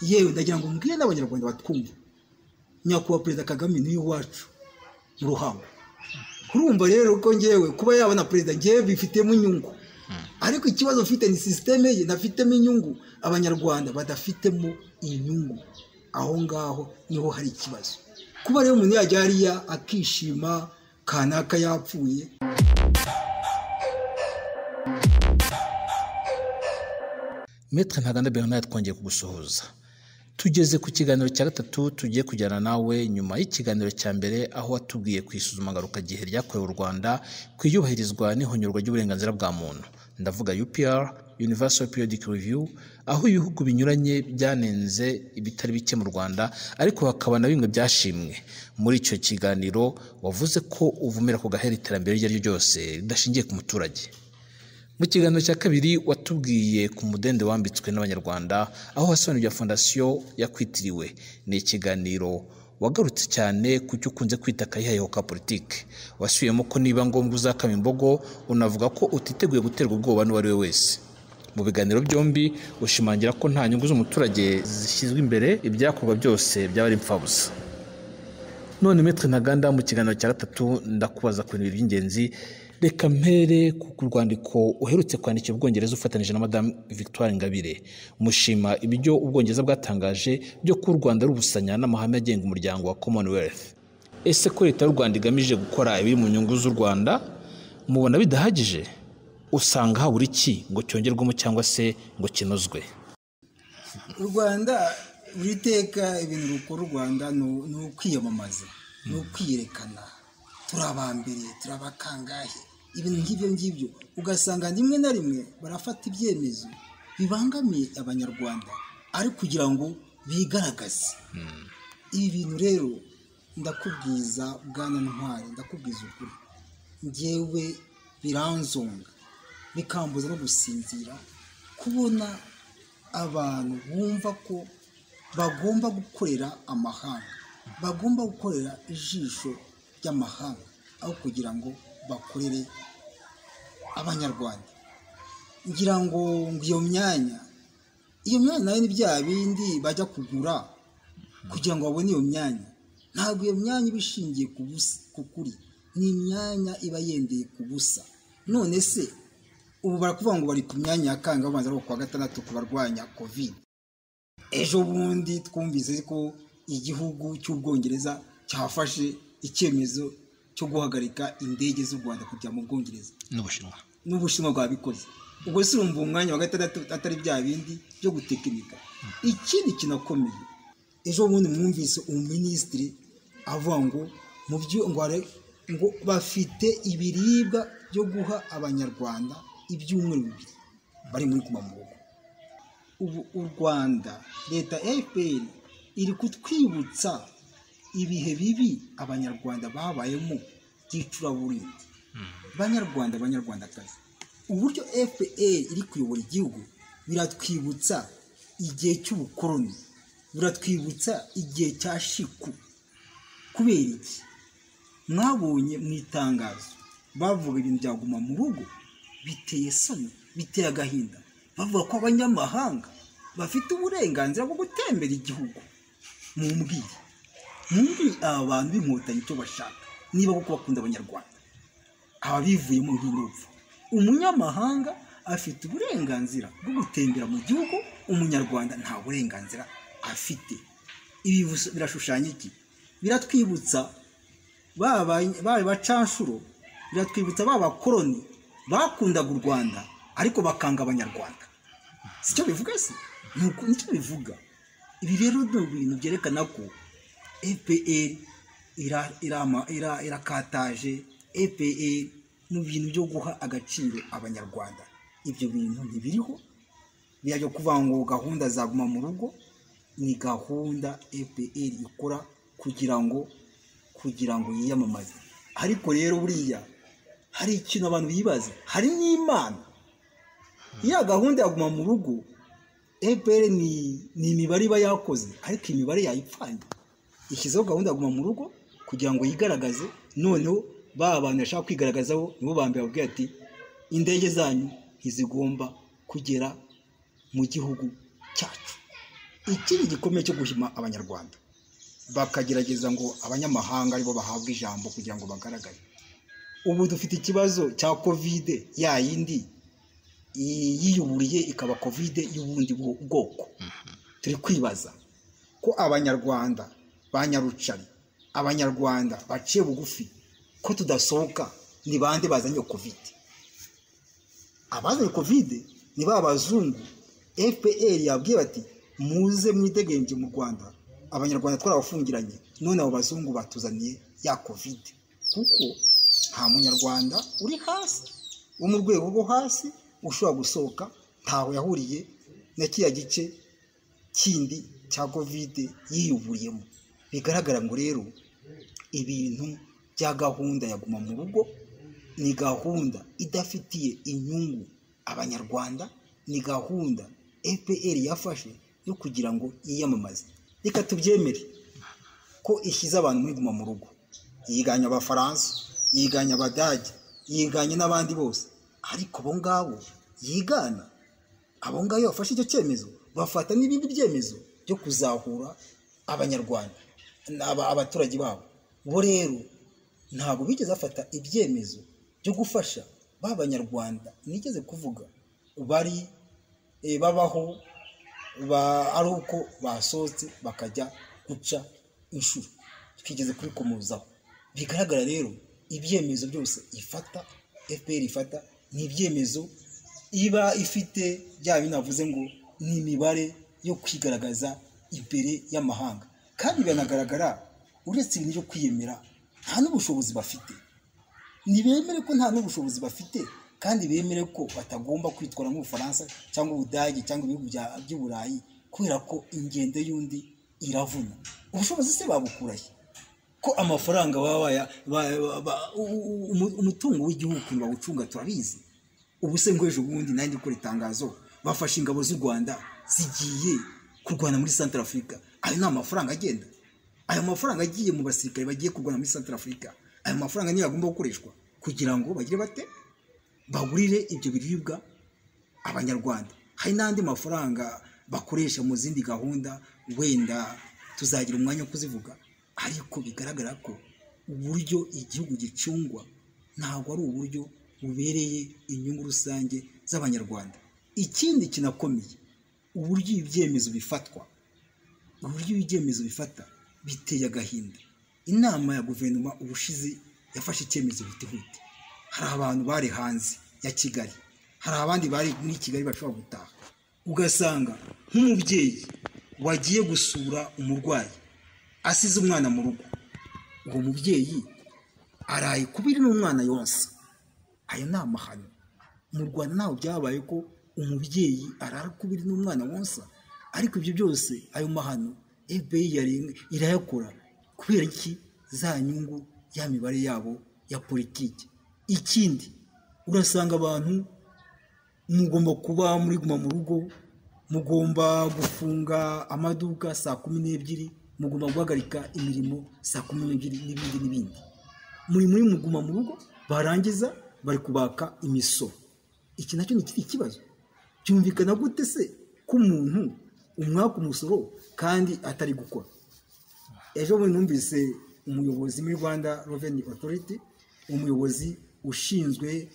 Yewe ndagira ngo mbwire n'Abanyarwanda batwumva, Nyakubahwa Perezida Kagame ni iwacu mu Ruhango. Urumva rero ko ngewe kuba yabona perezida ngewe bifitemo inyungu, ariko ikibazo mfite ni sisiteme ye ntafitemo inyungu, Abanyarwanda badafitemo inyungu. Aho ngaho niho hari ikibazo. Kuba rero umuntu yajya hariya akishima kanaka yapfuye. Maître Ntaganda Bernard, twongeye kugusuhuza. Tugeze ku kiganiro cya gatatu tugiye kujyana nawe nyuma y'ikiganiro cya mbere, aho watubwiye ku isuzuma ngarukagihe ryakorewe u Rwanda ku iyubahirizwa n'ihonyorwa ry'uburenganzira bwa muntu. Ndavuga UPR, Universal Periodic Review, aho ibihugu binyuranye byanenze ibitari bike mu Rwanda, ariko hakaba na bimwe byashimwe. Muri icyo kiganiro wavuze ko uvumera ku gahera iterambere iryo ari ryo ryose ridashingiye ku muturage. Mu kiganiro cya kabiri watubwiye ku mudende wambitswe n'Abanyarwanda, aho wasobanuye fondasiyo yakwitiriwe. Ni ikiganiro wagarutse cyane ku cyo ukunze kwita akayihayeho ka politiki. Wasubiyemo ko niba ngombwa uzakama imbogo, unavuga ko utiteguye guterwa ubwoba n'uwo ari we wese. Mu biganiro byombi ushimangira ko nta nyungu z'umuturage zishyizwe imbere, ibyakorwa byose byaba ari impfabusa. None Maître Ntaganda, mu kiganiro cya gatatu ndakubaza ku bintu by'ingenzi. Reka mpere ku rwandiko uherutse kwandikira Ubwongereza ufatanije na Madame Victoire Ingabire, mushima ibyo Ubwongereza bwatangaje byo ko u Rwanda rubusanya n'amahame agenga umuryango wa Commonwealth. Ese ko leta y'u Rwanda igamije gukora ibiri mu nyungu z'u Rwanda, mubona bidahagije? Usanga habura iki ngo cyongerwemo cyangwa se ngo kinozwe? U Rwanda buri teka ibintu rukora u Rwanda ni ukwiyamamaza, ni ukwiyerekana, turi abambere, turi abakangahe, ibintu nk'ibyo ngibyo. Ugasanga rimwe na rimwe barafata ibyemezo bibangamiye Abanyarwanda ari kugira ngo bigaragaze. Ibi bintu rero ndakubwiza Bwana Ntwari, ndakubwiza ukuri, ngewe biranzonga bikambuza no gusinzira kubona abantu bumva ko bagomba gukorera amahanga, bagomba gukorera ijisho ry'amahanga aho kugira ngo bakorere Abanyarwanda. Ngira ngo iyo myanya nayo ni bya bindi bajya kugura kugira ngo babone iyo myanya. Ntabwo iyo myanya iba ishingiye ku kuri, ni imyanya iba yendeye ku busa. None se ubu barakuvuga ngo bari ku myanya ya kanga, babanza ari kuwa gatandatu kubarwanya Covid. Ejo bundi twumvise ko igihugu cy'Ubwongereza cyafashe icyemezo cyo guhagarika indege z'u Rwanda kujya mu Bwongereza. N'Ubushinwa bwabikoze. Ubwo se urumva umwanya wa gatandatu atari bya bindi byo gutekinika. Ikindi kinakomeye, ejo bundi mwumvise umuminisitiri avuga ngo mu byo ngo bafite ibiribwa byo guha Abanyarwanda ibyumweru bibiri bari muri guma mu rugo. Ubu u Rwanda, leta FPR iri kutwibutsa ibihe bibi Abanyarwanda babayemo by'icuraburindi. Banyarwanda, Banyarwandakazi, uburyo FPR iri kuyobora igihugu biratwibutsa igihe cy'ubukoloni, biratwibutsa igihe cya shiku. Kubera iki? Mwabonye mu itangazo bavuga ibintu bya guma mu rugo, biteye isoni, biteye agahinda. Bavuga ko abanyamahanga bafite uburenganzira bwo gutembera igihugu. Mumbwire aba bantu b'Inkotanyi icyo bashaka, niba koko bakunda Abanyarwanda. Aba bivuyemo nk'inopfu. Umunyamahanga afite uburenganzira bwo gutembera mu gihugu, Umunyarwanda nta burenganzira afite. Ibi birashushanya iki? Biratwibutsa ba bacanshuro, biratwibutsa ba bakoloni bakundaga u Rwanda ariko bakanga Abanyarwanda. Sicyo bivuga se? Nicyo bivuga. Ibi rero ni ibintu byerekana ko FPR irakataje, FPR mu bintu byo guha agaciro Abanyarwanda. Ibyo bintu ntibiriho. Birajya kuvuga ngo gahunda zaguma mu rugo ni gahunda FPR ikora kugira ngo yiyamamaze. Ariko rero buriya hari ikintu abantu bibaza, hari n'Imana. Iya gahunda yaguma mu rugo FPR ni imibare iba yakoze, ariko imibare yayipfanye. Ishyizeho gahunda yaguma mu rugo kugira ngo yigaragaze, noneho ba bantu bashaka kwigaragazaho nibo ba mbere babwira ati indege zanyu ntizigomba kugera mu gihugu cyacu. Ikindi gikomeye cyo guhima Abanyarwanda, bakagerageza ngo abanyamahanga aribo bahabwa ijambo kugira ngo bagaragare. Ubu dufite ikibazo cya COVID ya yindi yiyuburiye ikaba COVID y'ubundi bwoko. Turi kwibaza ko Abanyarwanda ba Nyarucari, Abanyarwanda baciye bugufi, ko tudasohoka, ni bande bazanye COVID? Abazanye COVID ni ba bazungu FPR yabwiye bati muze mwidegembye mu Rwanda, Abanyarwanda twarabafungiranye, none abo bazungu batuzaniye ya COVID, kuko nta munyarwanda uri hasi wo mu rwego rwo hasi ushobora gusohoka, ntaho yahuriye na kiriya gice kindi cya COVID yiyuburiyemo. Bigaragara ngo rero ibintu bya gahunda ya guma mu rugo ni gahunda idafitiye inyungu Abanyarwanda, ni gahunda FPR yafashe yo kugira ngo yiyamamaze. Reka tubyemere ko ishyize abantu muri guma mu rugo, yiganya Abafaransa, yiganya Abadage, yiganye n'abandi bose, ariko abo ngabo yigana, abo ngabo iyo bafashe icyo cyemezo bafata n'ibindi byemezo byo kuzahura Abanyarwanda, abaturage babo. Bo rero ntabwo bigeze bafata ibyemezo byo gufasha ba Banyarwanda nigeze kuvuga bari babaho ari uko basohotse bakajya guca inshuro, twigeze kubikomozaho. Bigaragara rero ibyemezo byose ifata FPR ifata ni ibyemezo iba ifite bya binavuze ngo ni imibare yo kwigaragaza imbere y'amahanga, kandi biranagaragara uretse ibintu byo kwiyemera nta n'ubushobozi bafite. Ntibemere ko nta n'ubushobozi bafite, kandi bemere ko batagomba kwitwara nk'Ubufaransa cyangwa Ubudage cyangwa ibihugu by'Uburayi, kubera ko ingendo y'undi iravuna. Ubushobozi se babukurahe? Ko amafaranga umutungo w'igihugu ukuntu bawucunga turabizi. Ubu se ngo ejo bundi nari ndi gukora itangazo, bafashe ingabo z'u Rwanda zigiye kurwana muri Central Africa. Ayo ni amafaranga agenda, ayo mafaranga agiye mu basirikare bagiye kurwana muri Central Africa, ayo mafaranga niyo agomba gukoreshwa kugira ngo bagire bate, bagurire ibyo biribwa Abanyarwanda. Hari n'andi mafaranga bakoresha mu zindi gahunda, wenda tuzagira umwanya wo kuzivuga, ariko bigaragara ko uburyo igihugu gicungwa ntabwo ari uburyo bubereye inyungu rusange z'Abanyarwanda. Ikindi kinakomeye, uburyo ibyemezo bifatwa, uburyo ibyemezo bifata biteye agahinda. Inama ya guverinoma ubushize yafashe icyemezo bitihuta. Hari abantu bari hanze ya Kigali, hari abandi bari muri Kigali bashobora gutaha, ugasanga nk'umubyeyi wagiye gusura umurwayi asize umwana mu rugo, uwo mubyeyi araye kubiri n'umwana yonsa. Ayo ni amahano. Mu Rwanda ntaho byabaye ko umubyeyi arara kubiri n'umwana wonsa, ariko ibyo byose ayo mahano FBI irayakora kubera iki? Za nyungu ya mibare yabo ya politiki. Ikindi urasanga abantu mugomba kuba muri guma mu rugo, mugomba gufunga amaduka 12:00, mugomba guhagarika imirimo 12:00 n'ibindi n'ibindi. Muri muguma mu rugo, barangiza bari kubaka imisoro. Iki nacyo ni ikibazo. Byumvikana gute se ko umuntu umwaka umusoro kandi atari gukora? Ejo bundi numvise umuyobozi muri Rwanda Revenue Authority, umuyobozi ushinzwe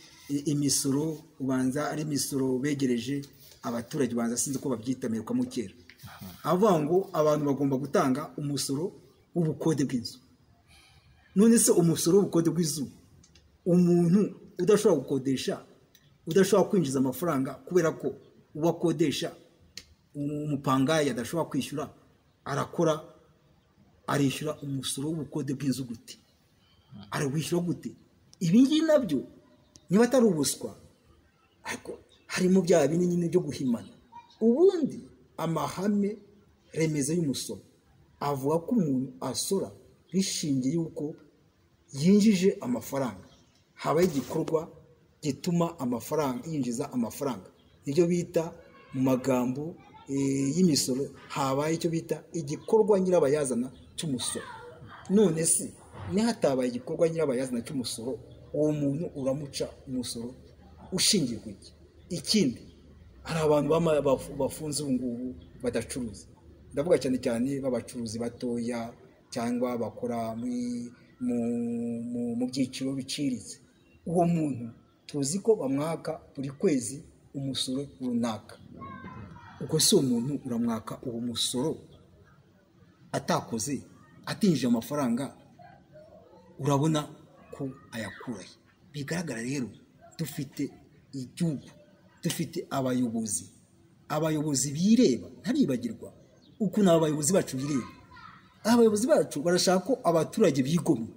imisoro, ubanza ari imisoro begereje abaturage, ubanza sinzi ko babyita mperuka kera, avuga ngo abantu bagomba gutanga umusoro w'ubukode bw'inzu. None se umusoro w'ubukode bw'inzu, umuntu udashobora gukodesha, udashobora kwinjiza amafaranga kubera ko uwakodesha umupangayi adashobora kwishyura, arakora arishyura umusoro w'ubukode bw'inzu gute? Arawishyura gute? Ibi ngibi nabyo niba atari ubuswa, ariko harimo bya bindi nyine byo guhimana. Ubundi amahame remezo y'umusoro avuga ko umuntu asora bishingiye yuko yinjije amafaranga, habaye igikorwa gituma amafaranga yinjiza amafaranga, nibyo bita mu magambo y'imisoro habaye icyo bita igikorwa nyirabayazana cy'umusoro. None se nihatabaye igikorwa nyirabayazana cy'umusoro, uwo muntu uramuca umusoro ushingiye ku iki? Ikindi hari abantu bafunze ubu ngubu badacuruza. Ndavuga cyane cyane b'abacuruzi batoya cyangwa bakora mu byiciro biciriritse. Uwo muntu tuzi ko bamwaka buri kwezi umusoro runaka. Ubwo si umuntu uramwaka uwo musoro atakoze, atinjije amafaranga, urabona ko ayakurahe? Bigaragara rero dufite igihugu, dufite abayobozi, abayobozi bireba. Ntaribagirwa ukuntu aba bayobozi bacu bireba. Abayobozi bacu barashaka ko abaturage bigomwa,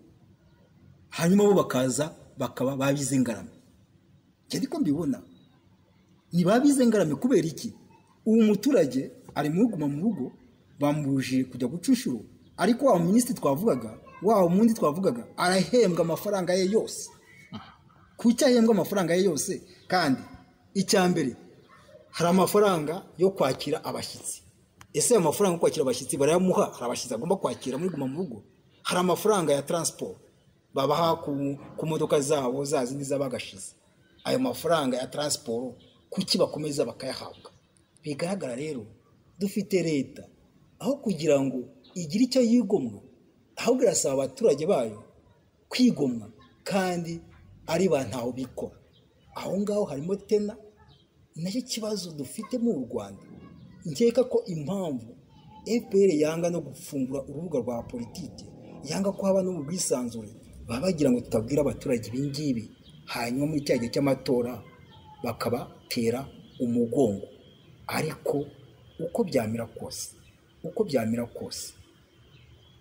hanyuma bo bakaza bakaba babize ingarame. Njye niko mbibona, ni babize ingarame. Kubera iki? Ubu muturage ari mu guma mu rugo, bamubujije kujya guca inshuro, ariko wa minisitiri twavugaga, wa mundi twavugaga, arahembwa amafaranga ye yose. Kuki ahembwa amafaranga ye yose? Kandi icya mbere, hari amafaranga yo kwakira abashyitsi. Ese ayo mafaranga yo kwakira abashyitsi barayamuha? Hari abashyitsi agomba kwakira muri guma mu rugo. Hari amafaranga ya transport babaha ku modoka zabo za zindi z'abagashize. Ayo mafaranga ya transport kuki bakomeza bakayahabwa? Bigaragara rero dufite leta aho kugira ngo igire icyo yigomwa, ahubwo irasaba abaturage bayo kwigomwa, kandi ari ba ntaho bikora. Aho ngaho harimo tena nacyo kibazo dufite mu Rwanda. Nkeka ko impamvu FPR yanga no gufungura urubuga rwa politiki, yanga ko haba n'ubwisanzure, baba bagira ngo tutabwira abaturage ibi ngibi, hanyuma muri cya gihe cy'amatora bakabatera umugongo. Ariko uko byamera kose, uko byamera kose,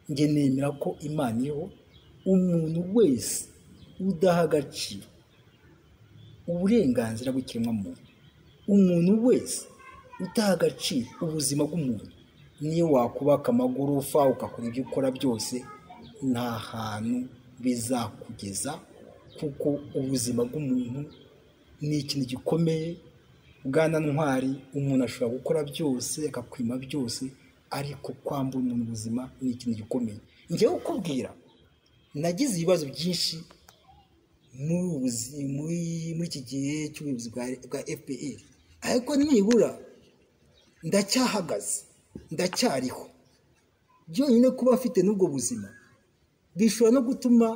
njye nemera ko Imana iriho. Umuntu wese udaha agaciro uburenganzira bw'ikiremwamuntu, umuntu wese utaha agaciro ubuzima bw'umuntu, niyo wakubaka amagorofa ugakora ibyo ukora byose, nta hantu bizakugeza, kuko ubuzima bw'umuntu ni ikintu gikomeye. Bwana Ntwari, umuntu ashobora gukora byose akakwima byose, ariko kwambura umuntu ubuzima ni ikintu gikomeye. Njyewe ukubwira, nagize ibibazo byinshi muri iki gihe cy'ubuyobozi bwa FPR, ariko nibura ndacyahagaze, ndacyariho. Byonyine kuba afite n'ubwo buzima bishobora no gutuma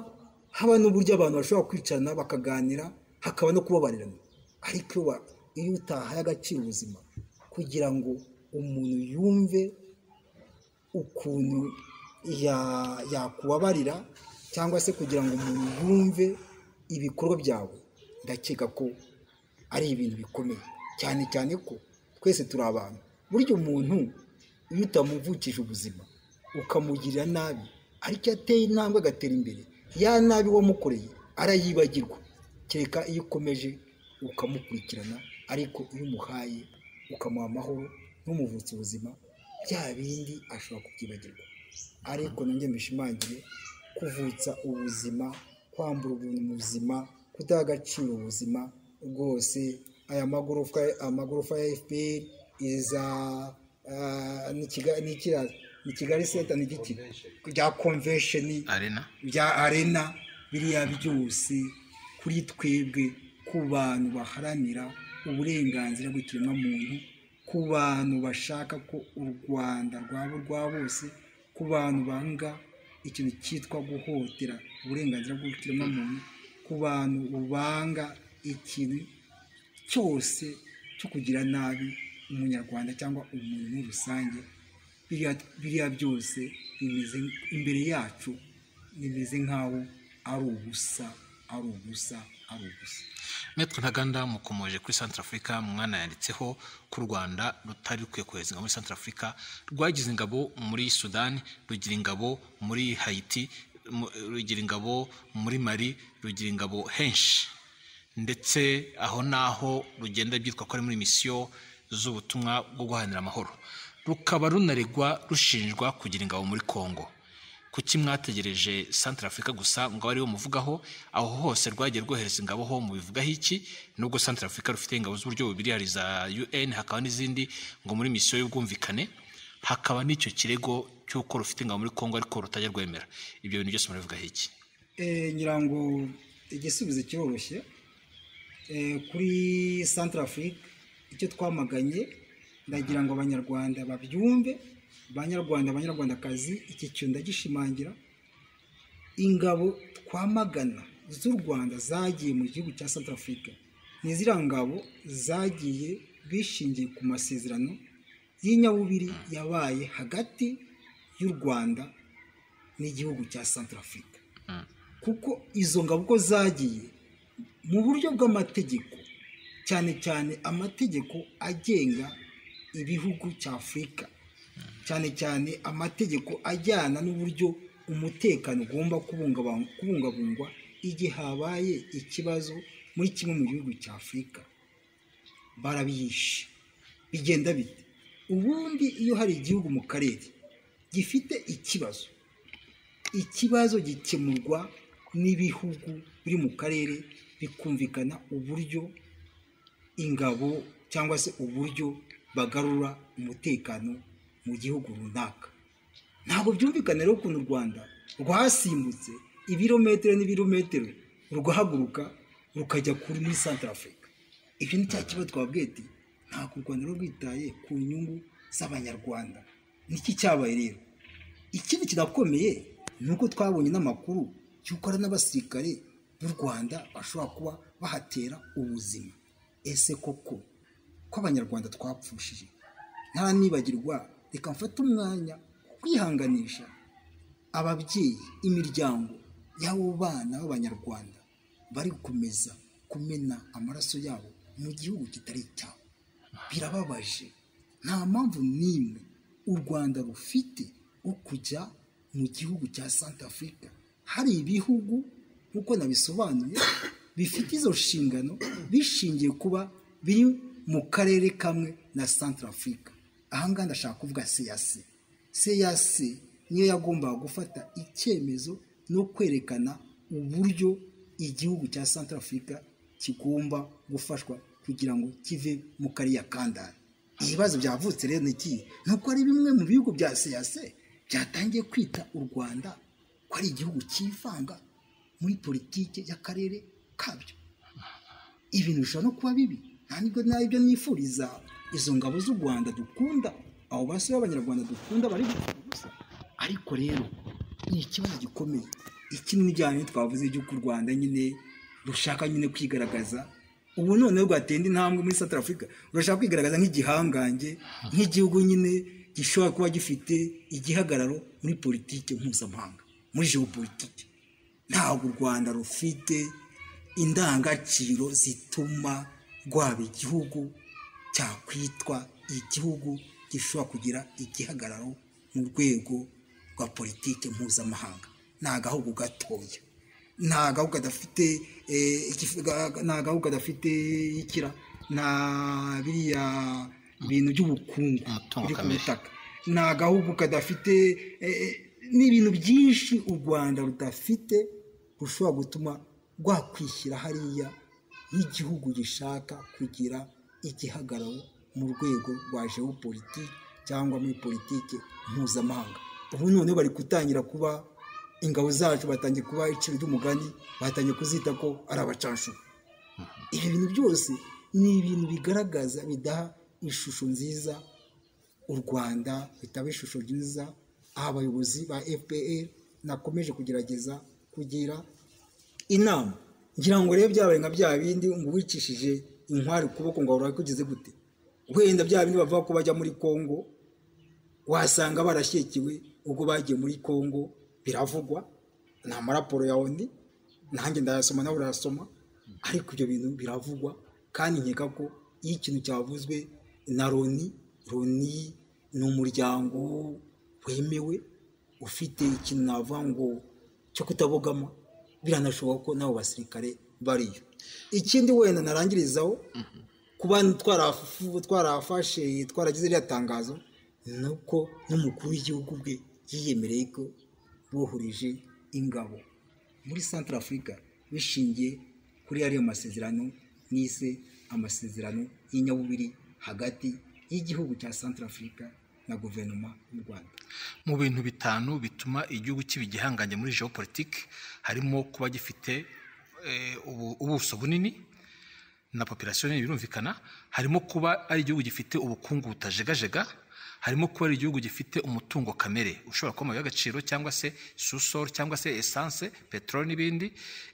haba n'uburyo abantu bashobora kwicarana bakaganira, hakaba no kubabarirana. Ariko iyo utahaye agaciro ubuzima, kugira ngo umuntu yumve ukuntu yakubabarira, cyangwa se kugira ngo umuntu yumve ibikorwa byawe, ndakeka ko ari ibintu bikomeye cyane cyane ko twese turi abantu. Burya umuntu iyo utamuvukije ubuzima ukamugirira nabi, ariko iyo ateye intambwe agatera imbere, ya nabi wamukoreye arayibagirwa, kereka iyo ukomeje ukamukurikirana. Ariko iyo umuhaye ukamuha amahoro ntumuvutse ubuzima, bya bindi ashobora kubyibagirwa. Ariko nanjye mbishimangire, kuvutsa ubuzima, kwambura ubuntu muzima, kudaha agaciro ubuzima rwose. Aya magorofa ya FPR iza ni Kigali Center, ni giki bya convention arena, bya arena, biriya byose kuri twebwe, ku bantu baharanira uburenganzira bw'ikiremwamuntu, ku bantu bashaka ko u Rwanda rwaba urwa bose, ku bantu banga ikintu cyitwa guhotera uburenganzira bw'ikiremwamuntu, ku bantu banga ikintu cyose cyo kugira nabi umunyarwanda cyangwa umuntu muri rusange, biriya byose bimeze imbere yacu bimeze nk'aho ari ubusa, ari ubusa, ari ubusa. Maître Ntaganda, mukomoje kuri Centrafrica, mwana yanditseho ko u Rwanda rutari rukwiye kohereza ingabo muri Centrafrica. Rwagize ingabo muri Sudani, rugira ingabo muri Haiti, rugira ingabo muri Mali, rugira ingabo henshi, ndetse aho naho rugenda byitwa ko ari muri misiyo z'ubutumwa bwo guharanira amahoro. Rukaba runaregwa, rushinjwa kugira ingabo muri Congo. Kuki mwategereje Centrafrica gusa ngo ariyo muvugaho? Aho hose rwagiye rwohereza ingabo ho mubivugaho iki? Nubwo Centrafrica rufite ingabo z'uburyo bubiri, hari za UN hakaba n'izindi ngo muri misiyo y'ubwumvikane, hakaba n'icyo kirego cy'uko rufite ingabo muri Congo ariko rutajya rwemera. Ibyo bintu byose murabivugaho iki? Ngira ngo igisubizo kiroroshye. Kuri Centrafrica icyo twamaganye, ndagira ngo abanyarwanda babyumve, Banyarwanda, Banyarwandakazi, iki kintu ndagishimangira. Ingabo twamagana z'u Rwanda zagiye mu gihugu cya Centrafrique ni ziriya ngabo zagiye bishingiye ku masezerano y'inyabubiri yabaye hagati y'u Rwanda n'igihugu cya Centrafrique, kuko izo ngabo uko zagiye mu buryo bw'amategeko, cyane cyane amategeko agenga ibihugu cya Afurika, cyane cyane amategeko ajyana n'uburyo umutekano ugomba kubungabungwa igihe habaye ikibazo muri kimwe mu gihugu cya Afurika, barabiyishe. Bigenda bite? Ubundi iyo hari igihugu mu karere gifite ikibazo, ikibazo gikemurwa n'ibihugu biri mu karere, bikumvikana uburyo ingabo cyangwa se uburyo bagarura umutekano mu gihugu runaka. Ntabwo byumvikana rero ukuntu u Rwanda rwasimbutse ibirometero n'ibirometero rugahaguruka rukajya kuri muri Centrafrique. Ibyo ni cya kibazo twabwiye ati ntabwo u Rwanda rwitaye ku nyungu z'Abanyarwanda. Niki cyabaye rero? Ikindi kirakomeye ni uko twabonye n'amakuru y'uko hari n'abasirikare b'u Rwanda bashobora kuba bahatera ubuzima. Ese koko ko Abanyarwanda twapfushije? Ntaranibagirwa, reka mfate umwanya kwihanganisha ababyeyi, imiryango y'abo bana b'Abanyarwanda bari gukomeza kumena amaraso yabo mu gihugu kitari icyabo. Birababaje. Nta mpamvu n'imwe u Rwanda rufite wo kujya mu gihugu cya Centrafrique. Hari ibihugu nk'uko nabisobanuye bifite izo nshingano bishingiye kuba biri mu karere kamwe na Centrafrique. Aha ngaha ndashaka kuvuga CAC. CAC niyo yagombaga gufata icyemezo no kwerekana uburyo igihugu cya Centrafrique kigomba gufashwa kugira ngo kive mu kariya kandara. Ibibazo byavutse rero ni iki? Nuko ari bimwe mu bihugu bya CAC byatangiye kwita u Rwanda ko ari igihugu cyivanga muri politike y'akarere kabyo. Ibintu bishobora no kuba bibi. Nta nibyo nifuriza izo ngabo z'u Rwanda dukunda, abo basore b'Abanyarwanda dukunda bari gusa. Ariko rero ni ikibazo gikomeye. Iki n'ibijyanye twavuze by'uko u Rwanda nyine rushaka nyine kwigaragaza. Ubu noneho rwatenda intambwe muri Centrafrique, rurashaka kwigaragaza nk'igihangange, nk'igihugu nyine gishobora kuba gifite igihagararo muri politike mpuzamahanga, muri geopolitike. Ntabwo u Rwanda rufite indangagaciro zituma rwaba igihugu cyakwitwa igihugu gishobora kugira igihagararo mu rwego rwa politike mpuzamahanga. Ni agahugu gatoya, ni agahugu kadafite ni agahugu kadafite ikira nta biriya bintu by'ubukungu Umutungo biri ku kamere. butaka, ni agahugu kadafite n'ibintu byinshi u Rwanda rudafite rushobora gutuma rwakwishyira hariya nk'igihugu gishaka kugira igihagararo mu rwego rwa geopolitike cyangwa muri politike mpuzamahanga. Ubu noneho bari gutangira kuba ingabo zacu batangiye kuba iciro ry'umugani, batangiye kuzita ko ari abacanshuro. Ibi bintu byose ni ibintu bigaragaza bidaha ishusho nziza u Rwanda, bitaba ishusho nziza aho abayobozi ba FPR nakomeje kugerageza kugira inama. Ngira ngo rero byabaye nka bya bindi ngo wicishije inkwari ukuboko ngo wari kugize gute. Wenda bya bindi bavuga ko bajya muri Kongo, wasanga barashyekiwe ubwo bagiye muri Kongo, biravugwa ni amaraporo ya ONU, nanjye ndayasoma nawe urayasoma, ariko ibyo bintu biravugwa. Kandi nkeka ko iyo ikintu cyavuzwe na Loni, Loni ni umuryango wemewe ufite ikintu navuga ngo cyo kutabogama, biranashoboka ko n'abo basirikare bariyo. Ikindi wenda narangirizaho, kuba twarafashe twaragize iriya tangazo, ni uko n'umukuru w'igihugu bwe yiyemereye ko bohereje ingabo muri Centrafrique bishingiye kuri ariyo masezerano nise amasezerano y'inyabubiri hagati y'igihugu cya Centrafrique na guverinoma y'u Rwanda. Mu bintu bitanu bituma igihugu kiba igihangange muri geopolitike harimo kuba gifite ubuso bunini na population nini, birumvikana. Harimo kuba ari igihugu gifite ubukungu butajegajega. Harimo kuba ari igihugu gifite umutungo kamere ushobora kuba amabuye y'agaciro cyangwa se susol cyangwa se essence, peteroli n'ibindi.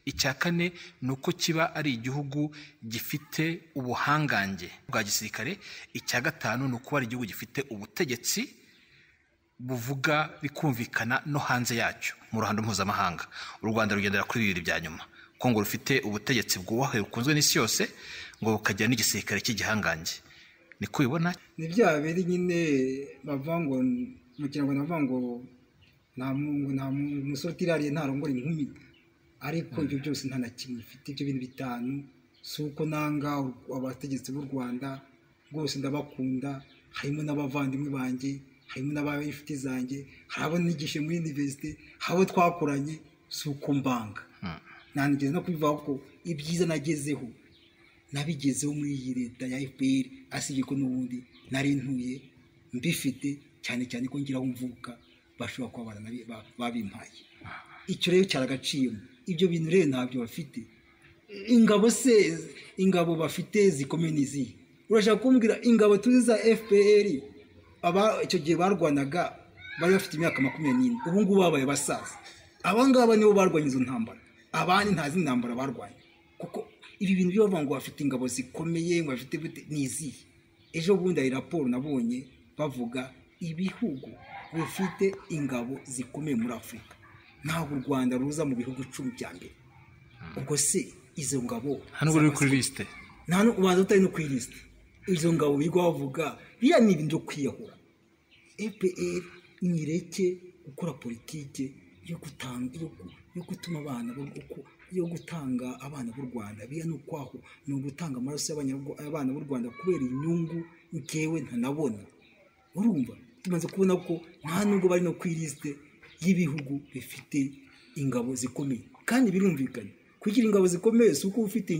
Icya kane ni uko kiba ari igihugu gifite ubuhangange bwa gisirikare. Icya gatanu ni ukuba ari igihugu gifite ubutegetsi buvuga bikumvikana no hanze yacyo mu ruhando mpuzamahanga. U Rwanda rugendera kuri bibiri bya nyuma, ko ngo rufite ubutegetsi bwubahwe bukunzwe n'isi yose, ngo bukagira n'igisirikare cy'igihangange. Niko ubibona? Ni bya biri nyine bavuga ngo mu kinyarwanda bavuga ngo nta musore utirariye ntarongora inkumi, ariko ibyo byose nta na kimwe bifite. Ibyo bintu bitanu si uko nanga abategetsi b'u Rwanda rwose, ndabakunda, harimo n'abavandimwe banjye, harimo n'ab'inshuti zanjye, hari abo nigishe muri universite, hari abo twakoranye, si uko mbanga. Nanigeze no kubivuga ko ibyiza nagezeho nabigezeho muri iyi leta ya FPR, asibye ko n'ubundi nari ntuye mbifite, cyane cyane ko ngira aho mvuka bashobora kuba babimpaye. Icyo rero cyaragaciyemo. Ibyo bintu rero ntabyo bafite. Ingabo se, ingabo bafite zikomeye ni izihe? Urashaka kumbwira ingabo tuzi za FPR icyo gihe barwanaga bari bafite imyaka 24, ubu ngubu babaye abasaza. Aba ngaba nibo barwanye izo ntambara, abandi nta zindi ntambara barwanye. Kuko ibi bintu byo bavuga ngo bafite ingabo zikomeye, ngo bafite ni izihe? Ejo bundi hari raporo nabonye bavuga ibihugu bifite ingabo zikomeye muri Afurika, ntabwo u Rwanda ruza mu bihugu 10 bya mbere. Ubwo se izo ngabo nta nubwo ruri kuri lisite, nta ubanza utari no kuri lisite. Izo ngabo birirwa bavuga biriya ni ibintu byo kwiyahura. FPR nireke gukora politike yo gutuma abana yo gutanga abana b'u Rwanda, biriya ni ukwaho, ni ugutanga amaraso y'abana b'u Rwanda kubera inyungu ngewe ntanabona. Urumva tumaze kubona ko nta nubwo bari no ku ilisite y'ibihugu bifite ingabo zikomeye. Kandi birumvikana, kugira ingabo zikomeye si uko ufite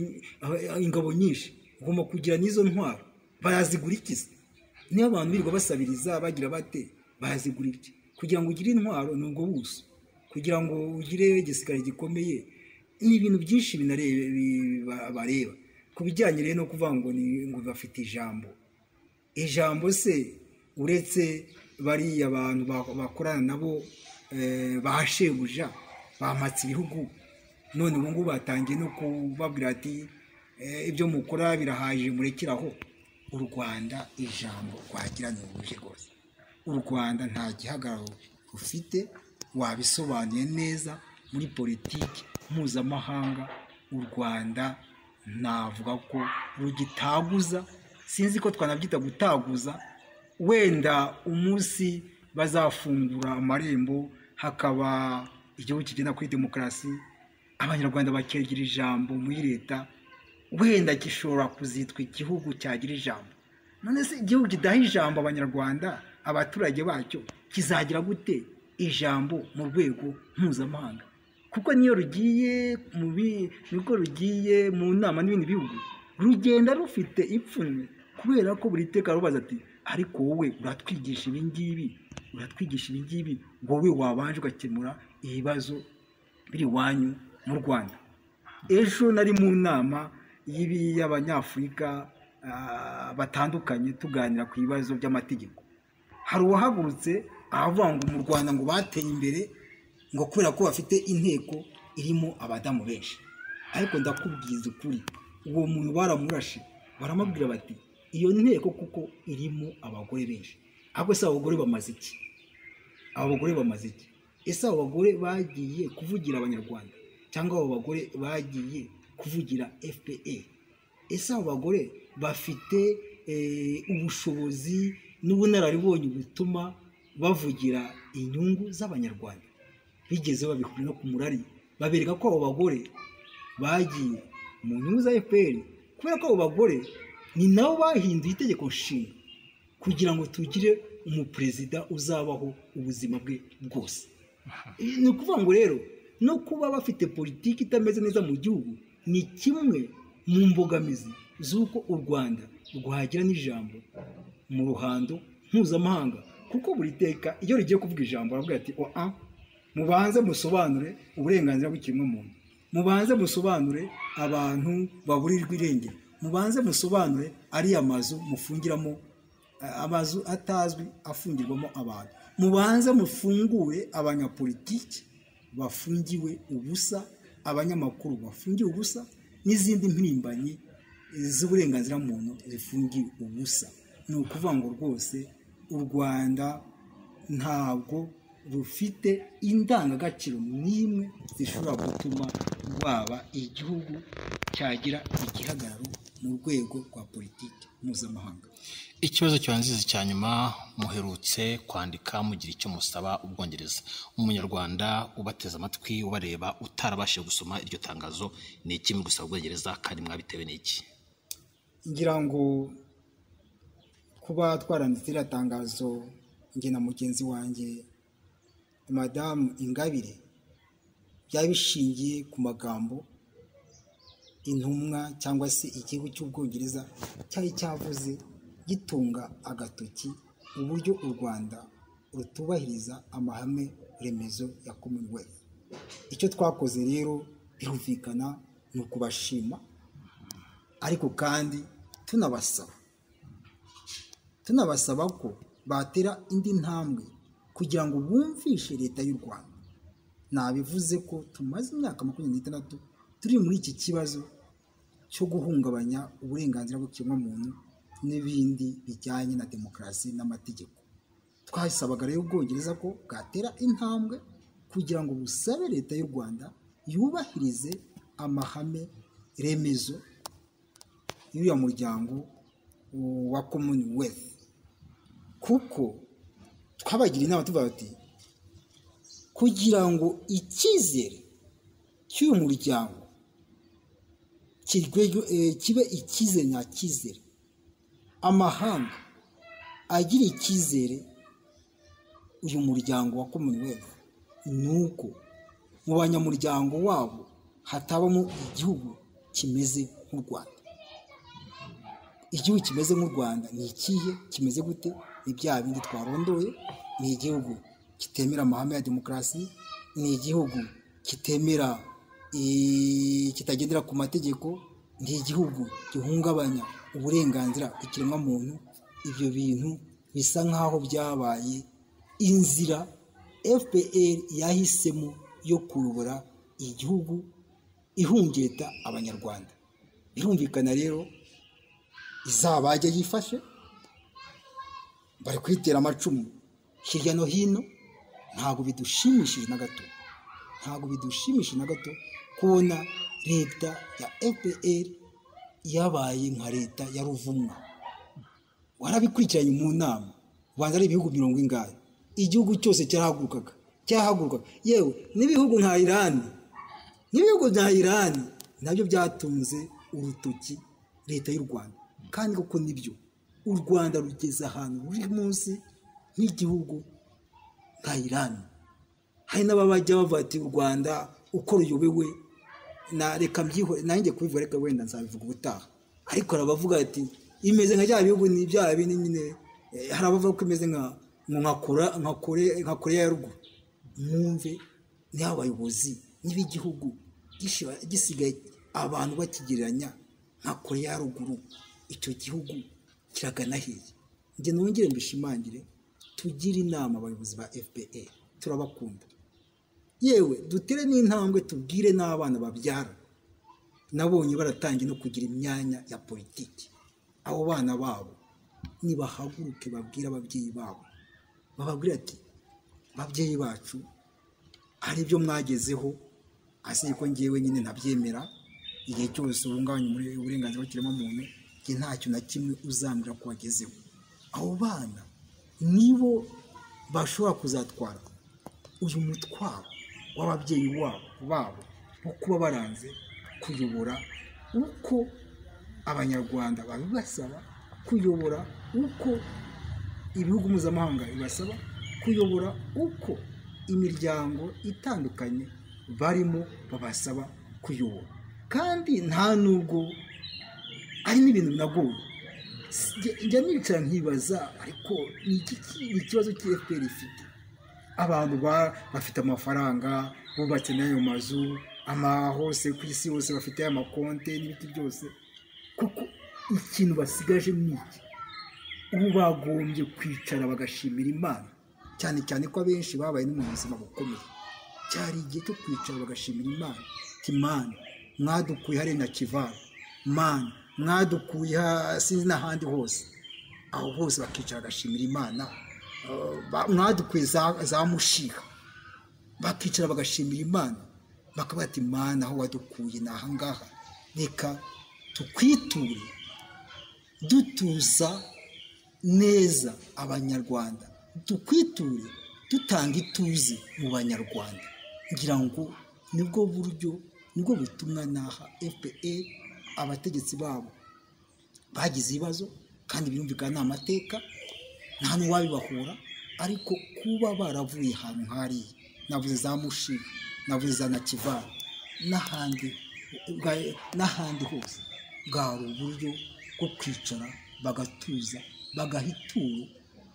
ingabo nyinshi, ugomba kugira n'izo ntwaro. Barazigura iki se? Niyo abantu birirwa basabiriza bagira bate, barazigura iki? Kugira ngo ugire intwaro ni ubwo buso, kugira ngo ugire igisirikare gikomeye ni ibintu byinshi bareba. Ku bijyanye rero no kuvuga ngo ngo bafite ijambo, ijambo se uretse bariya abantu bakorana nabo ba shebuja bamatse ibihugu, none ubu ngubu batangiye no kubabwira ati ibyo mukora birahagije murekeraho. U Rwanda ijambo rwagira ni ubuje rwose. U Rwanda nta gihagararo rufite, wabisobanuye neza muri politiki mpuzamahanga. U Rwanda navuga ko rugitaguza, sinzi ko twanabyita gutaguza, wenda umunsi bazafungura amarembo hakaba igihugu kigenda kuri demokarasi, abanyarwanda bakegira ijambo muri leta, wenda gishobora kuzitwa igihugu cyagira ijambo. None se igihugu kidaha ijambo abanyarwanda, abaturage bacyo, kizagira gute ijambo mu rwego mpuzamahanga? Kuko niyo rugiye niko rugiye mu nama n'ibindi bihugu, rugenda rufite ipfunwe, kubera ko buri teka rubaza ati ariko wowe uratwigisha ibi ngibi, uratwigisha ibi ngibi, wowe wabanje ugakemura ibibazo biri iwanyu mu Rwanda. Ejo nari mu nama y'abanyafurika batandukanye tuganira ku bibazo by'amategeko. Hari uwahagurutse avuga ngo mu Rwanda ngo bateye imbere ngo kubera ko bafite inteko irimo abadamu benshi. Ariko ndakubwiza ukuri, uwo muntu baramurashe, baramubwira bati iyo nteko kuko irimo abagore benshi. Ahubwo se abagore bamaze iki? Abagore bamaze iki? Ese abo bagore bagiye kuvugira abanyarwanda, cyangwa abo bagore bagiye kuvugira FPR? Ese abo bagore bafite ubushobozi n'ubunararibonye butuma bavugira inyungu z'abanyarwanda? Bigeze babihurira no ku murari, babereka ko abo bagore bagiye mu nyungu za FPR, kubera ko abo bagore ni nabo bahinduye itegeko nshinga kugira ngo tugire umuperezida uzabaho ubuzima bwe bwose. Ni ukuvuga ngo rero no kuba bafite politiki itameze neza mu gihugu ni kimwe mu mbogamizi z'uko u Rwanda rwagira n'ijambo mu ruhando mpuzamahanga. Kuko buri teka iyo rigiye kuvuga ijambo baravuga ati oa, mubanze musobanure uburenganzira bw'ikiremwamuntu, mubanze musobanure abantu baburirwa irengero, mubanze musobanure ariya mazu mufungiramo amazu atazwi afungirwamo abantu. Mubanze mufungure abanyapolitiki bafungiwe ubusa, abanyamakuru bafungiwe ubusa, n'izindi mpirimbanyi z'uburenganzira muntu zifungiwe ubusa. Ni ukuvuga ngo rwose u Rwanda ntabwo rufite indangagaciro n'imwe zishobora gutuma rwaba igihugu cyagira igihagararo mu rwego rwa politiki mpuzamahanga. Ikibazo kibanziriza cya nyuma, muherutse kwandika mugira icyo musaba Ubwongereza. Umunyarwanda ubateze amatwi ubareba utarabashije gusoma iryo tangazo, ni iki muri gusaba Ubwongereza kandi mwabitewe n'iki? Ngira ngo kuba twaranditse iriya tangazo njye na mugenzi wanjye Madamu Ingabire, byari bishingiye ku magambo intumwa cyangwa se igihugu cy'Ubwongereza cyari cyavuze gitunga agatoki uburyo u Rwanda rutubahiriza amahame remezo ya Commonwealth. Icyo twakoze rero birumvikana ni ukubashima, ariko kandi tunabasaba ko batera indi ntambwe kugira ngo bumvishe leta y'u Rwanda. Nabivuze ko tumaze imyaka 26 turi muri iki kibazo cyo guhungabanya uburenganzira bw'ikiremwamuntu n'ibindi bijyanye na demokarasi n'amategeko. Twasabaga rero Ubwongereza ko bwatera intambwe kugira ngo busabe leta y'u Rwanda yubahirize amahame remezo y'uriya muryango wa Commonwealth, kuko twabagira inama tuvuga bati kugira ngo icyizere cy'uyu muryango kibe icyizere nyacyizere, amahanga agira icyizere uyu muryango wa Commonwealth, ni uko mu banyamuryango wabo hatabamo igihugu kimeze nk'u Rwanda. Igihugu kimeze nk'u Rwanda ni ikihe? Kimeze gute? Ni bya bindi twarondoye. Ni igihugu kitemera amahame ya demokarasi, ni igihugu kitemera kitagendera ku mategeko, ni igihugu gihungabanya uburenganzira bw'ikiremwamuntu. Ibyo bintu bisa nk'aho byabaye inzira FPR yahisemo yo kuyobora igihugu ihungeta Abanyarwanda. Birumvikana rero izabajya yifashe, bari kwitera amacumu hirya no hino. Ntabwo bidushimishije na gato, ntabwo bidushimishije na gato kubona leta ya FPR yabaye nka leta ya ruvumwa. Warabikurikiranye mu nama, ubanza ari ibihugu 40, igihugu cyose cyarahagurukaga, yewe n'ibihugu nka Iran, nabyo byatunze urutoki leta y'u Rwanda. Kandi koko nibyo, u Rwanda rugeze ahantu ruri munsi nk'igihugu nka Iran. Hari n'ababajya bavuga ati u Rwanda uko ruyobewe, na reka mbyihore nanjye kubivuga, reka wenda nzabivuga ubutaha, ariko hari abavuga ati imeze nka bya bihugu ni bya bindi nyine. Hari abavuga ko imeze nka Korea ya ruguru. Mwumve niba abayobozi n'ibigihugu gisigaye abantu bakigereranya nka Korea ya ruguru, icyo gihugu kiragana hehe? Njye nongere mbishimangire, tugire inama abayobozi ba FPR, turabakunda, yewe dutere n'intambwe tubwire n'abana babyara. Nabonye baratangiye no kugira imyanya ya politiki. Abo bana babo nibahaguruke babwire ababyeyi babo, bababwire ati babyeyi bacu hari ibyo mwagezeho, ase ko ngewe nyine ntabyemera. Igihe cyose uhungabanya uburenganzira bw'ikiremwamuntu, njye ntacyo na kimwe uzambwira ko wagezeho. Abo bana nibo bashobora kuzatwara uyu mutwaro w'ababyeyi babo wo kuba baranze kuyobora uko Abanyarwanda babibasaba, kuyobora uko ibihugu mpuzamahanga bibasaba, kuyobora uko imiryango itandukanye barimo babasaba kuyobora. Kandi nta nubwo ari n'ibintu binagoye. Njya nicara nkibaza, ariko ni ikibazo cy'FPR ifite. Abantu bafite amafaranga, bubatse n'ayo mazu, hose ku isi hose bafite amakonte n'ibiti byose, kuko ikintu basigaje ni iki? Ubu bagombye kwicara bagashimira Imana, cyane cyane ko abenshi babaye no mu buzima bukomeye. Cyari igihe cyo kwicara bagashimira Imana. Imana mwadukuye hariya na Kivala, Mana mwadukuye sinzi n'ahandi hose, aho hose bakicara bagashimira Imana. Mwadukuye za Mushiha, bakicara bagashimira Imana, bakavuga ati Mana aho wadukuye ni aha ngaha, reka tukwiture dutuza neza Abanyarwanda, tukwiture dutanga ituze mu Banyarwanda. Ngira ngo nibwo buryo, nibwo butumwa naha FPR. Abategetsi babo bagize ibibazo kandi birumvikana ni amateka, nta n'uwabibahura, ariko kuba baravuye ahantu nk'hariya, navuze za Mushiha, navuze za Nakivala n'ahandi hose, bwari uburyo bwo kwicara bagatuza, bagaha ituro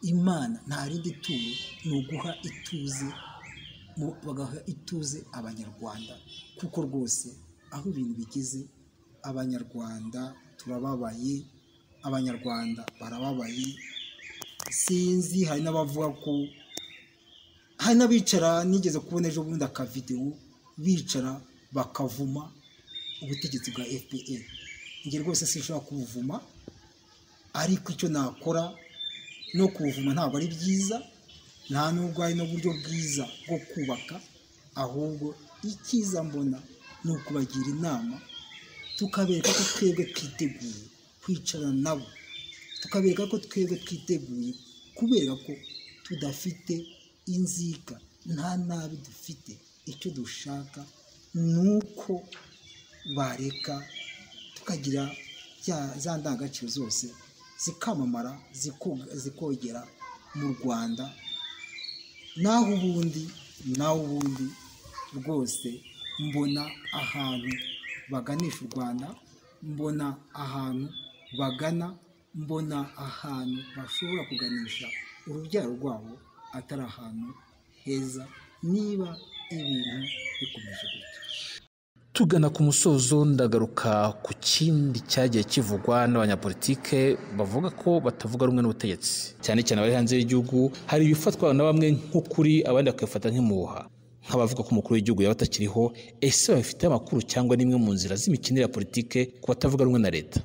Imana. Nta rindi turo, ni uguha ituze, bagaha ituze Abanyarwanda, kuko rwose aho ibintu bigeze Abanyarwanda turababaye, Abanyarwanda barababaye. Sinzi, hari n'abavuga ko hari n'abicara, nigeze kubona ejo bundi akavidewo bicara bakavuma ubutegetsi bwa FPR. Njye rwose sinshobora kubuvuma, ariko icyo nakora no kubuvuma ntabwo ari byiza, nta nubwo ari n'uburyo bwiza bwo kubaka, ahubwo icyiza mbona ni ukubagira inama, tukabereka ko twebwe twiteguye kwicarana nabo, tukabereka ko twebwe twiteguye kubera ko tudafite inzika, nta nabi dufite. Icyo dushaka ni uko bareka tukagira za ndangagaciro zose zikamamara, zikogera mu Rwanda. Naho ubundi rwose mbona ahantu baganisha u Rwanda, mbona ahantu bagana, mbona ahantu bashobora kuganisha urubyaro rwabo atari ahantu heza, niba ibintu bikomeje gutyo. Tugana ku musozo, ndagaruka ku kindi cyagiye kivugwa n'abanyapolitike bavuga ko batavuga rumwe n'ubutegetsi, cyane cyane abari hanze y'igihugu. Hari ibifatwa na bamwe nk'ukuri, abandi bakabifata nk'impuha, nk'abavuga ko umukuru w'igihugu yaba atakiriho. Ese babifite amakuru cyangwa n'imwe mu nzira z'imikinire ya politike ku batavuga rumwe na leta?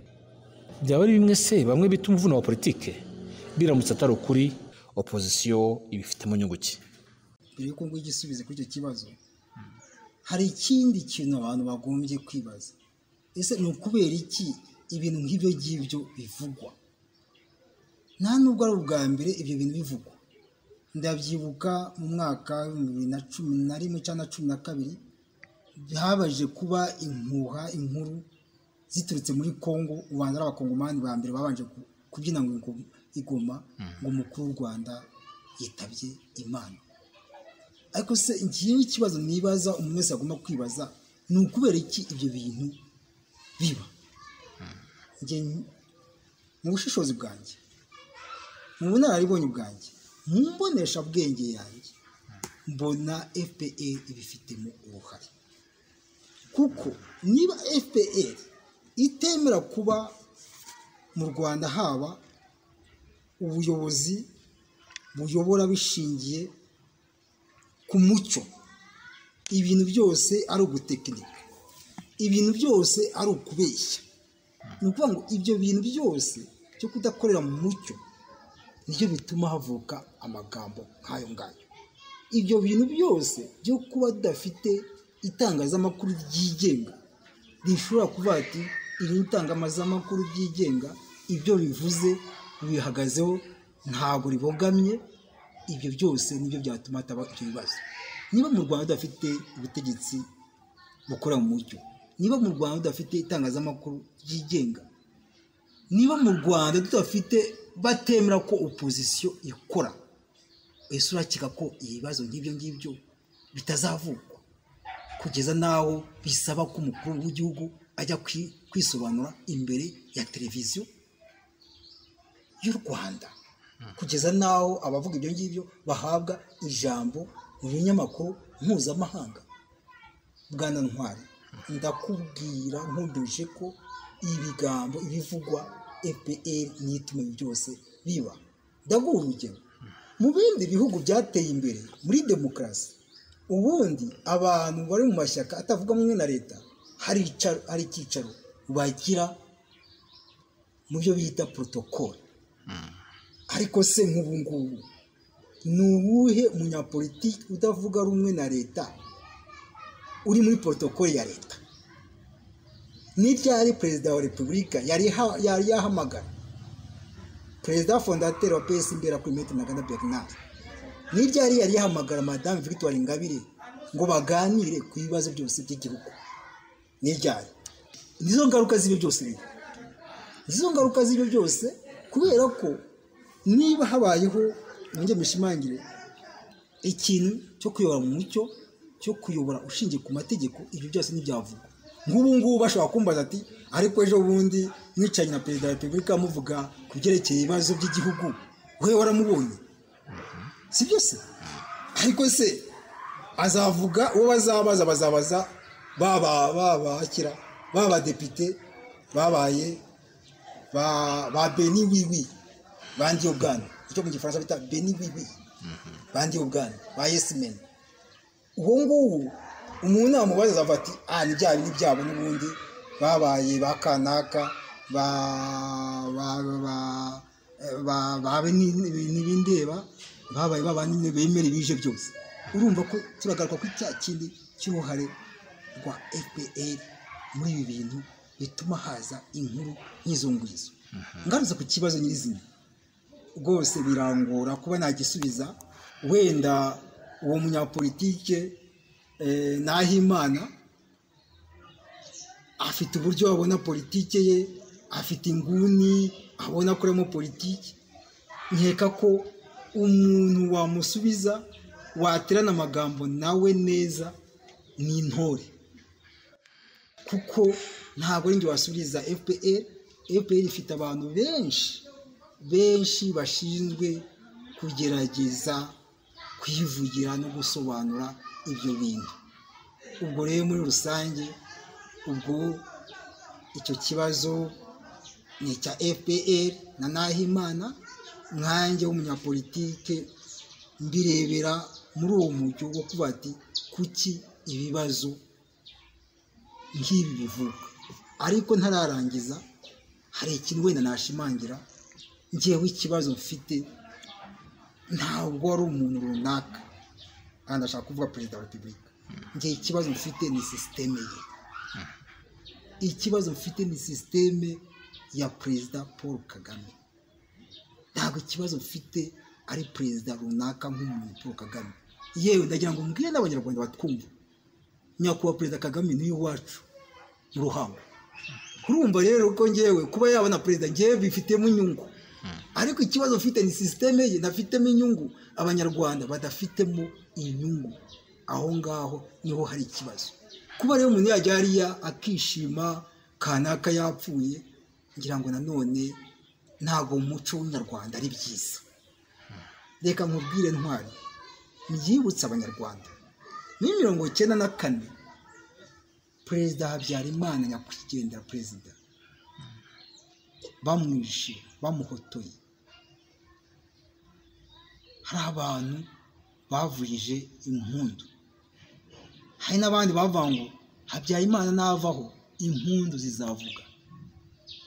Byaba ari bimwe se bamwe bita umuvuno wa politike? Biramutse atari ukuri, opozisiyo ibifitemo inyungu ki? Mbere yuko nguha igisubizo kuri icyo kibazo, hari ikindi kintu abantu bagombye kwibaza. Ese ni ukubera iki ibintu nk'ibyo ngibyo bivugwa? Nta nubwo ari ubwa mbere ibyo bintu bivugwa. Ndabyibuka mu mwaka 2011 cyangwa 12 habaje kuba impuha, inkuru ziturutse muri Kongo. Ubanza ari abakongomani ba mbere babanje kubyina ngo igoma ngo umukuru w'u Rwanda yitabye Imana. Ariko se ngiye ikibazo nibaza, umuntu wese agomba kwibaza, ni ukubera iki ibyo bintu biba? Njye mu bushishozi bwanjye, mu bunararibonye bwanjye, mu mbonesha bwenge yanjye, mbona FPR ibifitemo uruhare. Kuko niba FPR itemera kuba mu Rwanda haba ubuyobozi buyobora bishingiye ku mucyo, ibintu byose ari ugutekinika, ibintu byose ari ukubeshya, ni ukuvuga ngo ibyo bintu byose byo kudakorera mu mucyo nibyo bituma havuka amagambo nk'ayo ngayo. Ibyo bintu byose byo kuba tudafite itangazamakuru ryigenga rishobora kuvuga ati iri itangazamakuru ryigenga, ibyo bivuze bihagazeho, ntabwo ribogamye, ibyo byose nibyo byatuma hataba ibyo bibazo. Niba mu Rwanda tudafite ubutegetsi bukora mu mucyo, niba mu Rwanda tudafite itangazamakuru ryigenga, niba mu Rwanda tudafite batemera ko opozisiyo ikora, ese urakeka ko ibibazo nk'ibyo ngibyo bitazavugwa kugeza n'aho bisaba ko umukuru w'igihugu ajya kwisobanura imbere ya televiziyo y'u Rwanda, kugeza n'aho abavuga ibyo ngibyo bahabwa ijambo mu binyamakuru mpuzamahanga? Bwana Ntwari, ndakubwira nkumbije ko ibigambo ibivugwa FPR n'ituma byose biba. Ndaguha urugero, mu bindi bihugu byateye imbere muri demokarasi, ubundi abantu bari mu mashyaka atavuga rumwe na leta hari icyicaro bagira mu byo bita protocole. Ariko se nk'ubu ngubu ni uwuhe munyapolitiki utavuga rumwe na leta uri muri protocole ya leta? Ni ryari perezida wa repubulika yari yahamagara perezida fondateur wa PS Imberakuri Maître Ntaganda Bernard? Ni ryari yari yahamagara Madame Victoire Ingabire ngo baganire ku bibazo byose by'igihugu? Ni ryari? Nizo ngaruka z'ibyo byose rero, nizo ngaruka z'ibyo byose, kubera ko niba habayeho, nongeye mbishimangire, ikintu cyo kuyobora mu mucyo, cyo kuyobora ushingiye ku mategeko, ibyo byose ntibyavugwa. Nk'ubu ngubu bashobora kumbaza ati ariko ejo bundi mwicaranye na perezida wa repubulika muvuga ku byerekeye ibibazo by'igihugu, we waramubonye? Si byo se? Ariko se azavuga uwo bazabaza, bazabaza babakira babadepite babaye ba Beni Wiwi bandi ubwana, icyo mu gifaransa bita Beni Wiwi bandi ubwana ba Yes Men. Uwo nguwo umuntu amubaza azavuga ati ni bya bindi byabo n'ubundi babaye ba kanaka ba n'ibindeba babaye babandi bemera ibije byose. Urumva ko turagaruka ku cya kindi cy'uruhare rwa FPR muri ibi bintu bituma haza inkuru nk'izo ngizo. Ngarutse ku kibazo nyirizina, rwose birangora kuba nagisubiza. Wenda uwo munyapolitike Nahimana afite uburyo abona politike ye, afite inguni abona akoramo politike. Nkeka ko umuntu wamusubiza waterana amagambo nawe neza ni intore, kuko ntabwo ari njye wasubiza FPR. FPR ifite abantu benshi benshi bashinzwe kugerageza kuyivugira no gusobanura ibyo bintu. Ubwo rero muri rusange ubwo icyo kibazo ni icya FPR na Nahimana. Nkanjye w'umunyapolitike mbirebera muri uwo mujyo wo kuba ati kuki ibibazo nk'ibi bivuka. Ariko ntararangiza, hari ikintu wenda nashimangira. Ngewe ikibazo mfite ntabwo ari umuntu runaka, kandi ndashaka kuvuga perezida wa repubulika. Ngewe ikibazo mfite ni sisiteme ye, ikibazo mfite ni sisiteme ya perezida Paul Kagame. Ntabwo ikibazo mfite ari perezida runaka nk'umuntu Paul Kagame. Yewe ndagira ngo mbwire n'abanyarwanda batwumva, nyakubahwa perezida Kagame ni iwacu mu Ruhango. Kurumva rero ko ngewe kuba yabona perezida ngewe bifitemo inyungu, ariko ikibazo mfite ni sisiteme ye ntafitemo inyungu, abanyarwanda badafitemo inyungu. Aho ngaho niho hari ikibazo. Kuba rero umuntu yajya hariya akishima kanaka yapfuye, ngira ngo nanone ntabwo umuco w'umunyarwanda ari byiza. Reka nkubwire Ntwari, mbyibutse abanyarwanda, muri 94 perezida Habyarimana nyakwigendera perezida bamwishe bamuhotoye, hari abantu bavugije impundu, hari n'abandi bavuga ngo Habyarimana navaho impundu zizavuga.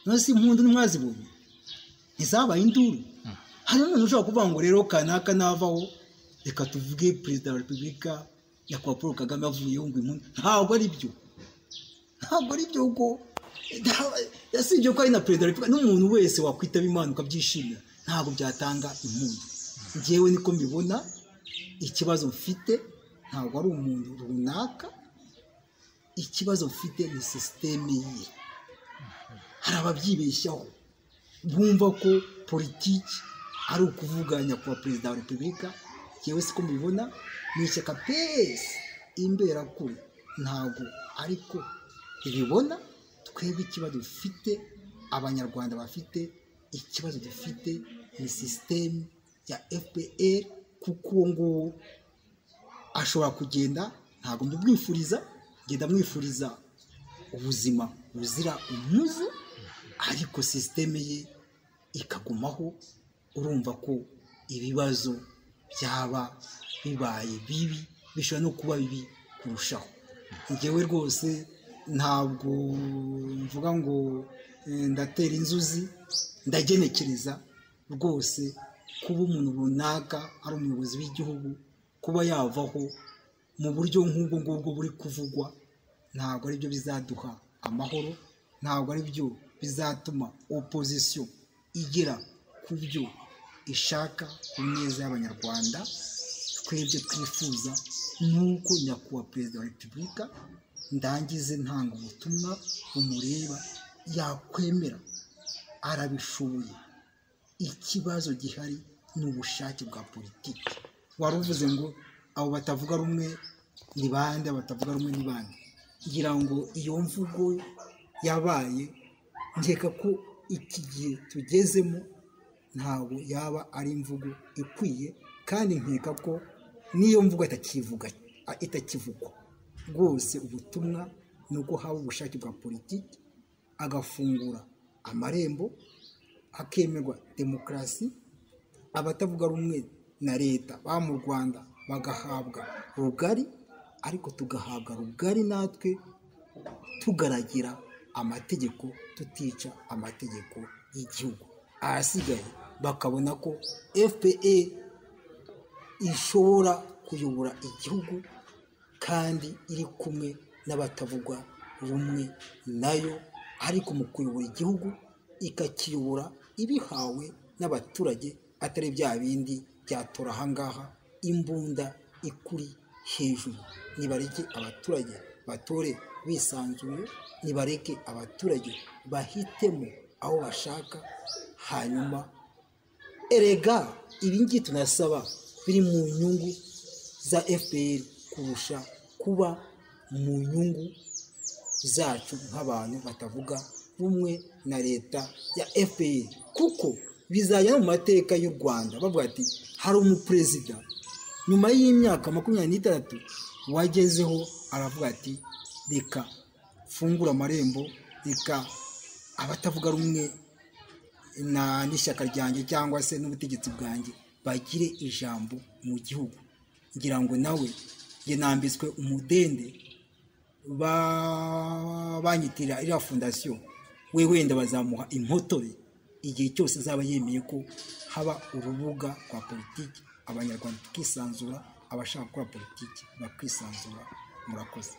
None se impundu ntimwazibonye? Ntizabaye induru? Hari n'umuntu ushobora kuvuga ngo rero kanaka navaho reka tuvuge perezida wa repubulika nyakubahwa Paul Kagame avuyeho ngo impundu. Ntabwo ari byo, ntabwo ari byo, kuko yasibye ko ari na perezida wa repubulika n'umuntu wese wakwitaba Imana ukabyishimira, ntabwo byatanga impundu. Ngewe niko mbibona. Ikibazo mfite ntabwo ari umuntu runaka, ikibazo mfite ni sisiteme ye. Hari ababyibeshyaho bumva ko politiki ari ukuvuga nyakubahwa perezida wa repubulika. Ngewe siko mbibona. Mu ishyaka PS Imberakuri ntabwo ariko ribibona. Twebwe ikibazo dufite, abanyarwanda bafite ikibazo dufite ni sisiteme ya FPR, kuko uwo nguwo ashobora kugenda, ntabwo mbimwifuriza, ngenda mwifuriza ubuzima buzira umuze, ariko sisiteme ye ikagumaho, Urumva ko ibibazo byaba bibaye bibi, bishobora no kuba bibi kurushaho. Njyewe rwose ntabwo mvuga ngo ndatera inzuzi, ndagenekereza rwose kuba umuntu runaka ari umuyobozi w'igihugu, kuba yavaho mu buryo nk'ubwo ngubwo buri kuvugwa, ntabwo aribyo bizaduha amahoro, ntabwo aribyo bizatuma opozisiyo igera ku byo ishaka ku neza y'Abanyarwanda. Twebwe twifuza nuko nyakubahwa Perezida wa Repubulika, ndangize ntanga ubutumwa bumureba, yakwemera, arabishoboye. Ikibazo gihari ni ubushake bwa politiki. Wari uvuze ngo abo batavuga rumwe ni bande, batavuga rumwe ni bande. Ngira ngo iyo mvugo yabaye, nkeka ko iki gihe tugezemo ntabwo yaba ari imvugo ikwiye, kandi nkeka ko n'iyo mvugo itakivugwa rwose. Ubutumwa ni uko haba ubushake bwa politiki, agafungura amarembo, hakemerwa demokarasi, abatavuga rumwe na leta ba mu Rwanda bagahabwa rugari, ariko tugahabwa rugari natwe tugaragira amategeko, tutica amategeko y'igihugu. Ahasigaye bakabona ko FPR ishobora kuyobora igihugu kandi iri kumwe n'abatavugwa rumwe nayo, ariko mu kuyobora igihugu ikakiyobora ibihawe n'abaturage, atari bya bindi byatora ahangaha imbunda ikuri hejuru. Nibareke abaturage batore bisanzuye, nibareke abaturage bahitemo aho bashaka. Hanyuma erega ibi ngibi tunasaba biri mu nyungu za FPR kurusha kuba mu nyungu zacu nk'abantu batavuga rumwe na leta ya FPR, kuko bizajya mu mateka y'u Rwanda bavuga ati hari umuperezida nyuma y'imyaka 26 wagezeho aravuga ati reka fungura amarembo, reka abatavuga rumwe na n'ishyaka ryanjye cyangwa se n'ubutegetsi bwanjye bagire ijambo mu gihugu. Ngira ngo nawe njye nambitswe umudende banyitira iriya fondasiyo, we wenda bazamuha impotore igihe cyose azaba yemeye ko haba urubuga rwa politiki, Abanyarwanda tukisanzura, abashaka gukora politiki bakisanzura. Murakoze.